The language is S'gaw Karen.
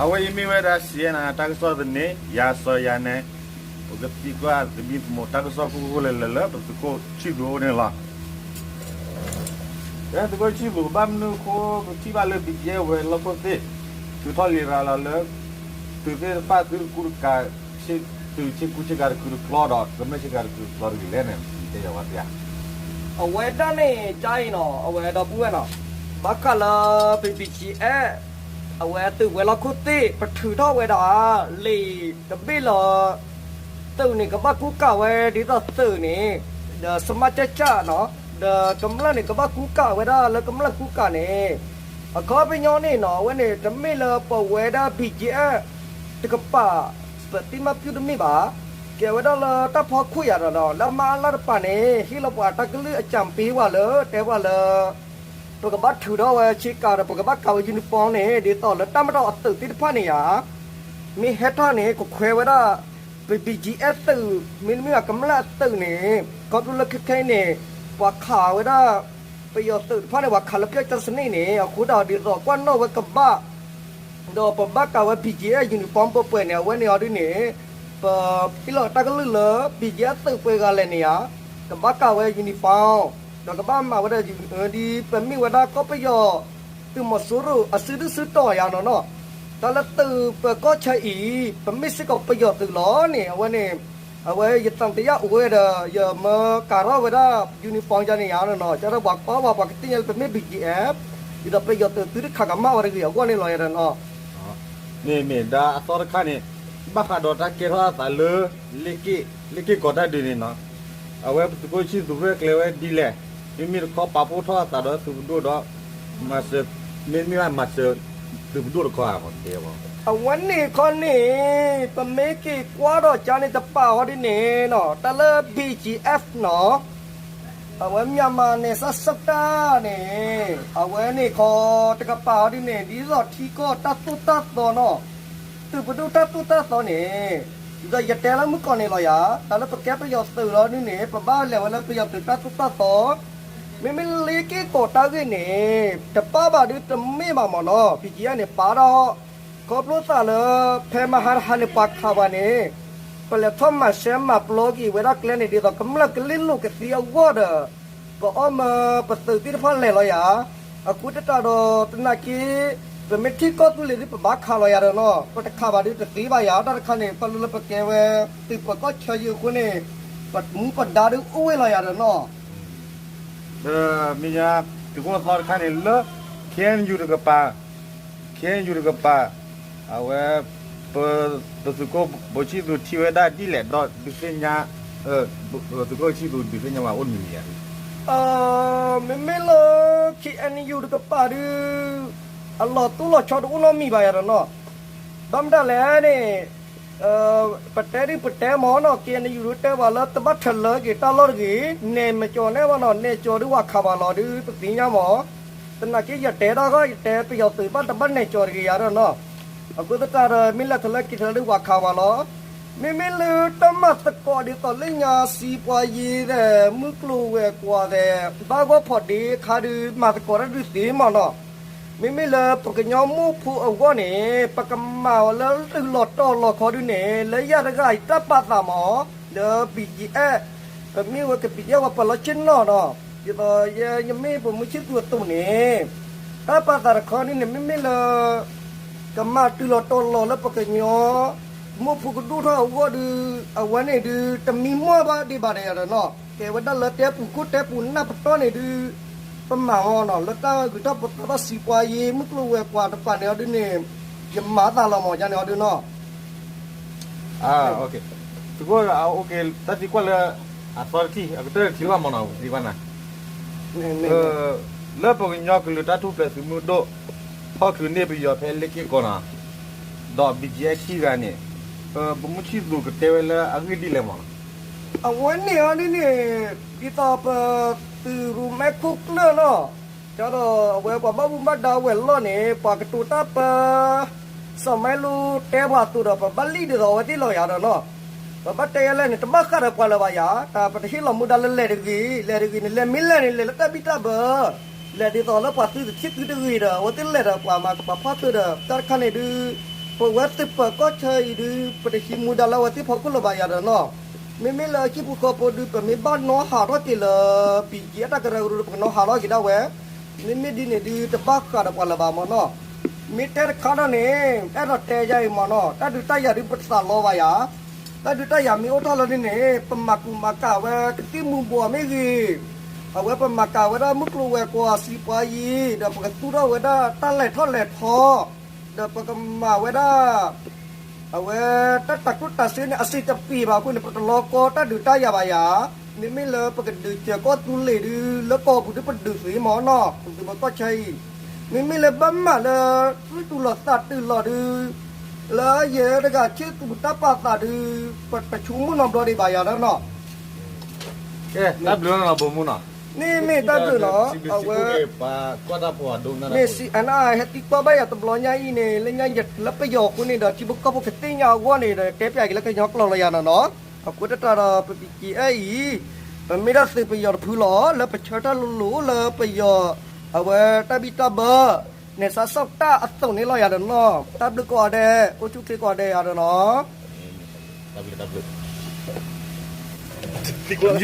အဝဲအံၤမ့ၢ်ဝဲဒၣ် စံးအဲၣ်နၤ တၢ်ကစီၣ်သန့ ယၤစီၤယၤနဲ, ပကသံကွၢ်သမံသမိးတၢ်ကစီၣ်ခိၣ်ခိၣ်လၢလၢလၢပသုးခိၣ်ဆံၣ်သူးအိၣ်န့ၣ်လီၤ. သုးခိၣ်ဆံၣ်သူး ဘၣ်မနုၤအဃိ ပထံၣ်ဘၣ်လၢ ဘံၣ်ကၠံၣ်အဲၣ် ဝဲၤလီၣ်ခိၣ်သ့ၣ် ထုးထီၣ်လံာ်ရၤလီၤလၢ သုးသ့ၣ်တဖၣ်သုတကူတကၤ သုးဆ့ကူဆ့ကၤတကူတကျီဒီး ကမျၢၢ်ဆ့ကၤတကူတကျီတဂ့ၤလဲၣ်န့ၣ် တဲယၤဝဲပျၢ် အဝဲဒၣ်န့ၣ် ကၠါအံၤနီၤ အဝဲဒီပုၢ်ဝဲၢ်နီၤ ဘၣ်ဃးလၢ ပ ဘံၣ်ကၠံၣ်အဲၣ် အဝဲသုးဝဲၤလီၢ်ခိၣ်သ့ၣ် ပထုးထီၣ်ဝဲဒၣ် လံာ်တဘ့ၣ်လၢ သုးန့ၣ် ကဘၣ်ကူကၤဝဲဒ်သိးသုးန့ၣ် ဒီးစမၣ်ကၠၢ်ကၠၢ်နီၤ ဒီးကမျၢၢ်န့ၣ် ကဘၣ်ကူကၤဝဲဒၣ်လၢကမျၢၢ်ကူကၤန့ၣ် အခီပညီန့ၣ်နီၤ အဝဲန့ၣ် တမ့ၢ်လၢပဝဲဒၣ် ဘံၣ်ကၠံၣ်အဲၣ် တကပၤ ပသ့ၣ်မါပျုၢ်တမ့ၢ်ဘၣ်. ကဲဝဲဒၣ်လၢတၢ်ဖီခိၣ်ယၤဒီးနီၤ လၢအမါအလါတပၤန့ၣ် ဟ့ၣ်လီၤပှၤတၢ်ကလုၢ်အကြံပေးဝဲလၢ တဲဝဲလၢ ပကဘၣ်ထုးထီၣ်ဝဲဆ့ကၤဒီး ပကဘၣ်ကၤဝဲ uniform န့ၣ် ဒ်သိးလၢတၢ်မၤဒီးအသုးသ့ၣ်တဖၣ်န့ၣ်ဧါ မ့ၢ်ဟဲထီၣ်န့ၣ် ကခွဲးဝဲဒၣ် ပ ဘံၣ်ကၠံၣ်အဲၣ် သုး မ့တမ့ၢ်ဘၣ်ကမျၢၢ်အသုးန့ၣ် ခီဖျိလၢခဲခဲအံၤန့ၣ် ပှၤခးဝဲဒၣ် ပယီၤသုးတဖၣ်န့ၣ် ပှၤခးလၢပျၢ်ကၠၢ်စနံၣ်န့ၣ် အဃိဒီးဒ်သိးကွၢ်နီၣ်ဝဲကဘၣ် ဒီးပဘၣ်ကၤဝဲ ဘံၣ်ကၠံၣ်အဲၣ် uniform ပှဲၤပှဲၤန့ၣ် အဝဲန့ၣ်အီၤဒ်န့ၣ် ပဟ့ၣ်လီၤတၢ်ကလုၢ်လၢ ဘံၣ်ကၠံၣ်အဲၣ် သုးပှဲၤဂၤလဲၣ်န့ၣ်ဧါ ကဘၣ်ကၤဝဲ uniform ဒီးကဘၣ်မၤဝဲဒၣ် ဒ်ပမ့ၢ်ဝဲဒၣ်ကီၢ်ပယီၤ သုးမီၤစိရိၤအစုဒုၣ်စုတီၤယၤနီၤနီၤ တၢ်လၢသုးပၢၤကီၢ်ဆၢအံၤ ပမ့ၢ်စ့ၢ်ကီးပယီၤသုးလီၤန့ၣ် အဝဲန့ၣ် အဝဲယသံသယအိၣ်ဝဲဒီး ယမၢကၤထီၣ်ဝဲဒၣ် uniform ယၤန့ၣ်ယၤနီၤနီၤ ကဒီးပှၤကွၢ်ဝဲပှၤကသ့ၣ်ညါလၢပမ့ၢ် ဘံၣ်ကၠံၣ်အဲၣ် ဒ်သိးပယီၤသုးသုတခးကမၣ်ဝဲတဂ့ၤအဂီၢ်န့ၣ်လီၤယၤဒီးနီၤ မ့မ့ၢ်ဒၣ်အသီတခါန့ၣ် ဘၣ်ဃးဒီးတၢ်ကဲထီၣ်အသးလၢ လ့ၣ်က့ၣ်ကီးတၢ်ဒုးန့ၣ်နီၤ အဝဲပသုးခိၣ်ဆံၣ်သူးရဲၣ်ကျဲၤဝဲဒ်လဲၣ် မ့မ့ၢ်တခီပာ်ဖှိၣ်ထီၣ်အသးဒီးသုးပဒိၣ်ဒီး မၤစၢၤ မ့မ့ၢ်ဘၣ်မၤစၢၤ သုးပဒိၣ်တခီဧါ တဲဝဲ အဝဲန့ၣ်ခီန့ၣ် ပမ့ၢ်က့ၤကွၢ်ဒီးကၠါန့ၣ်တပာ်အီၤဒ်န့ၣ်နီၤ တၢ်လၢ ဘံၣ်ကၠံၣ်အဲၣ် နီၤ အဝဲ မြန်မာနယ်စပ် စစ်တပ် န့ၣ် အဝဲန့ၣ်ခီ တကပၤအီၤဒ်န့ၣ် ဒ်သိးထံကီၢ်တၢ်သိၣ်တၢ်သီနီၤ သုးပဒိၣ်တၢ်သိၣ်တၢ်သီန့ၣ် ဒ်သိးယတဲလၢမုၢ်ကီၢ်န့ၣ်လီၤယၤ တၢ်လၢပကဲပယီၤသုးလီၤဒ်န့ၣ် ပဘၣ်လဲၤဝဲလၢပယီၤသုးတၢ်သိၣ်တၢ်သီ မ့မ့ၢ်လ့ၣ်က့ၣ်ကီးတၢ်ဂ့ၢ်န့ၣ် တပာ်ဘၣ်ဒုးတမ့ၢ်ဘၣ်မ့ၢ်နီၤ ဘံၣ်ကၠံၣ်အဲၣ် န့ၣ် ပာ်ထီၣ် ခီဖျိသးလၢ ဖဲမဟါတဟါန့ၣ် ပှၤခးပှၤန့ၣ် ပလဲၤထီၣ်မၤရှဲမၤပျီက့ၤဝဲဒၣ်ကျဲန့ၣ် ဒ်သိးကမျၢၢ်ကလ့လိာ်ကသ့အဂီၢ်ဒီး ပအီၣ်မၢပသုးသ့ၣ်တဖၣ်လဲၤလီၤယၤ အဃိသတးဒီး သနာ်က့ ပမ့ၢ်ထံၣ်ကီၢ်သူလ့ၤဒ်ပဘၣ်ခးလီၤယၤဒီးနီၤ ပတခးဘၣ်ဒုးတသ့ဘၣ်ယၤ တၢ်တခါန့ၣ် ပလူလၢပကဲဝဲ သုးပၢၤကီၢ်ဆၢယံၤအဃိန့ၣ် ပမူပဒါဒုးအိၣ်ဝဲလီၤယၤဒီးနီၤ ဒီးမ့ၢ်ညါ သုးခိၣ်သီတခါန့ၣ်လၢ ခ့ၣ်အဲၣ်ယူၣ်တကပၤ ခ့ၣ်အဲၣ်ယူၣ်တကပၤ အဝဲ ပ ပသုးခိၣ်ဘိၣ်ဆံၣ်သူးထံၣ်ဝဲဒၣ်ဒ်လဲၣ်ဒီးဒုးသ့ၣ်ညါ ပသုးခိၣ်ဆံၣ်သူးဒုးသ့ၣ်ညါဘၣ်အိၣ်မံၤမံၤဧါ မ့မ့ၢ်လၢ ခ့ၣ်အဲၣ်ယူၣ်တကပၤဒုး အလီၤတိၢ်လီၤဆီတအိၣ်နီတမံၤဘၣ်ယၤဒီးနီၤ ဘၣ်မတၤလဲၣ်န့ၣ် ပတဲဒုးပတဲမ့ၢ်နီၤ ခ့ၣ်အဲၣ်ယူၣ်ဒုးတဲပှၤလၢတဘၣ်ထၢၣ်လၢက့ၤတၢ်လီၢ်တဂ့ၤ နဲၣ်မကၠီၤနဲၣ်ဘၣ်နီၤ နဲၣ်ကၠီၤဒုးဝၤခးပှၤလီၤဒုးပသ့ၣ်ညါမ့ၢ် သနာ်က့ယတဲဒၣ်ဃီ ယတဲပယီၤသုးဘၣ်တဘၣ်နဲၣ်ကၠီၤတဂ့ၤယၤဒီးနီၤ အဃိသတးဒီး မ့ၢ်လဲၤထၢၣ်လၢက့ၤထၢၣ်လၢဒုးဝၤခးပှၤလီၤ မ့မ့ၢ်လၢတၢ်မၤသကိးဒ်သိးလၢညါ စံးပှၤယ့သဲး မုၢ်ကျိၤဝဲၤကွာ်သဲး ဘၣ်ဂီၢ်ဖီၣ်ဒ့ခါဒုး မၤသကိးတၢ်ဒုးသ့မ့ၢ်နီၤ မ့မ့ၢ်လၢပကညီမိၢ်ဖိအဂီၢ်န့ၣ် ပကမၤအီၤလၢတုၤလီၤတီၤလီၤခီဒုးန့ၣ် လၢယၤတဂၤအံၤတၢ်ပာ်သးမ့ၢ် လၢ ဘံၣ်ကၠံၣ်အဲၣ် ပမ့ၢ်ဝဲကဘံၣ်ကၠံၣ်အဲၣ်ဝဲပှၤလီၢ်ဆ့ၣ်နီၤနီၤ ဒ်သိးယမ့ၢ်ပိာ်မုၣ်ဆံၣ်သူးအသိးန့ၣ် တၢ်ပာ်သးတခီဒုးန့ၣ် မ့မ့ၢ်လၢ ကမၤတုၤလီၤတီၤလီၤလၢပကညီ မိၢ်ဖိကဒိၣ်ထီၣ်အဂီၢ်ဒုး အဝဲန့ၣ်ဒုး တမံမီၢ်ဘၣ်ဒံးဘၣ်ဒီးယၤဒီးနီၤ ကဲဝဲဒၣ်လၢတဲပူၤခိၣ်တဲပူၤနၢ်ပတီၢ်န့ၣ်ဒုး ပမၤအီၤနီၤ လၢတၢ်ဂုၤတၢ်ပသးဘၣ်စံးပှၤယ့ မုၢ်ကျိၤဝဲၤကွာ်တပၤန့ၣ်အီၤဒုးန့ၣ် ယမၤသးလီၤမ့ၢ်ယၤန့ၣ်အီၤဒုးနီၤ သုးခိၣ် တၢ်သံကွၢ်လၢ အသီတထံၣ် အကတၢၢ်တထံၣ်လီၤမ့ၢ်နီၤ သံကွၢ်နၤ လၢပကညီကလုာ်တၢ်ထူၣ်ဖျဲးသုးမုၢ်ဒိၣ် ဖီၣ်ချုးန့ၢ်ပယီၤဖဲလ့ၣ်က့ၣ်ကီးနီၤ ဒီး ဘံၣ်ကၠံၣ်အဲၣ် ခံဂၤန့ၣ် ပမုၢ်ဆံၣ်သူးကတဲဝဲလၢအဂ့ၢ်ဒ်လဲၣ်မ့ၢ်နီၤ အဝဲန့ၣ်အီၤဒ်န့ၣ် ဒ်သိးပသုးရိၣ်မဲခိၣ်ကျၢၢ်နီၤ ကဒီးအဝဲပှၤဘၣ်မူဘၣ်ဒါဝဲၤလီၢ်န့ၣ် ပှၤကတိၤတၢ်ပၢ စီၤမဲလိတဲပှၤအသိးဒီး ပဘၣ်လံၣ်ဒ်သိးအဝဲသ့ၣ်လီၤယၤဒီးနီၤ ပဘၣ်တဲယဲလဲၣ်န့ၣ် တဘၣ်ဃးဒီးပှၤလၢၤဘၣ်ယၤ တၢ်ပတဟ့ၣ်လီၤမူဒါလၢလဲၤတဂ့ၤ လဲၤတဂ့ၤန့ၣ် လဲၤမ့ၢ်လဲၣ်န့ၣ် လဲၤလၢတၢ်ဘံၣ်တၢ်ဘၢ လဲၤဒ်သိးလၢပှၤသုတထံၣ်သုတဂ့ၤဒီး အဝဲသ့ၣ်လဲၤဒီးပှၤမၤကပၤဖီၣ်ချုးဒီး တၢ်တခါန့ၣ်ဒုး ပဝဲသ့ၣ်ပၢၤကီၢ်ဆၢအံၤဒုး ပတဟံးမူဒါလၢအဝဲသ့ၣ်ဖီခိၣ်လၢၤဘၣ်ယၤဒီးနီၤ, မ့မ့ၢ်လၢအဟံၣ်ဖိဃီဖိဒုး ပမ့ၢ်ဘၣ်နီၣ်ဟးထီၣ်က့ၤလၢ ပံကံအတၢ်ကရၢကရိဒီး ပကနီၣ်ဟးထီၣ်က့ၤဒၣ်ဝဲ, မ့မ့ၢ်ဒ်န့ၣ်ဒုး တဘၣ်ဃးဒီးပှၤလၢၤဘၣ်မၢ်နီၤ. မ့ၢ်တဲတခါဒီးန့ၣ် အဲၣ်ဒိးတဲယၤအံၤမၢ်နီၤ, တၢ်ဒုးတၢ်ယၤဒုး ပတသးလီဘၣ်ယၤ, တၢ်ဒုးတၢ်ယၤမ့ၢ်အိၣ်ထီၣ်လၢန့ၣ်န့ၣ် ပမၤကူမၤကၤဝဲကသံၣ်မူၤဘှီးမ့ၢ်ဂ့ၤ, အဝဲပမၤကၤဝဲဒၣ်မုၢ်ကျိၤဝဲၤကွာ် စံးပှၤယံၤ ဒီးပကသူၣ်ထီၣ်ဝဲဒၣ်တၢ်လဲၤထီၣ်လဲၤထီ ဒီးပကမၤဝဲဒၣ် အဝဲတၢ်တၤကျိၣ်တၤစ့န့ၣ် အဆင်တပြေဘၣ်အဃိန့ၣ် ပတလီၤကီတၢ်ဒုးတၢ်ယၤဘၣ်ယၤ, မ့မ့ၢ်လၢပကဒုးစၢၤကီၢ်သူလ့ၤဒုး လၢကီၢ်ပူၤဒုးပဒုးသ့မၢ်နီၤ, ပသုးပၢၤကီၢ်ဆၢအံၤ, မ့မ့ၢ်လၢဘၣ်မၤလၢ သုတူၢ်လိာ်သးတူၢ်လိာ်ဒုး လၢယဲတဂၤဆ့သူၣ်တၢ်ပာ်သးဒုး ပတဆိကမိၣ်နီတဘျီဒံးဘၣ်ယၤလၢနီၤ. တၢ်ဘျုးနီၤ ပိာ်မုၣ်နီၤ, မ့မ့ၢ်တၢ်ဘျုးနီၤ, အဝဲ မ့ၢ်စံးအနၢ်ဟဲသံကွၢ်ဘၣ်ယၤတဘျီညါအံၤန့ၣ် လၢညါယလၢပယီၤအဃိန့ၣ်ဒီး ထံဖိကီၢ်ဖိကသ့ၣ်ညါအဂီၢ်န့ၣ်ဒီး တဲပၠးက့ၤလၢကညီကျိာ်လီၤယၤနီၤနီၤ, အဃိသတးဒီး ပ ပံကံအံၤ ပမ့ၢ်ဒၣ်သုးပယီၤတဖုလီၤ လၢပဆၢထၢၣ်လိၤလိၤလၢပယီၤ အဝဲတၢ်ဘံၣ်တၢ်ဘၢ န့ၣ်စးစီၣ်တၢ်အသိးန့ၣ်လီၤယၤဒီးနီၤ, တၢ်ဘျုးကိးဂၤဒဲး အိၣ်ဆူၣ်ချ့ကိးဂၤဒဲးယၤဒီးနီၤ. တၢ်ဘျုး တၢ်ဘျုး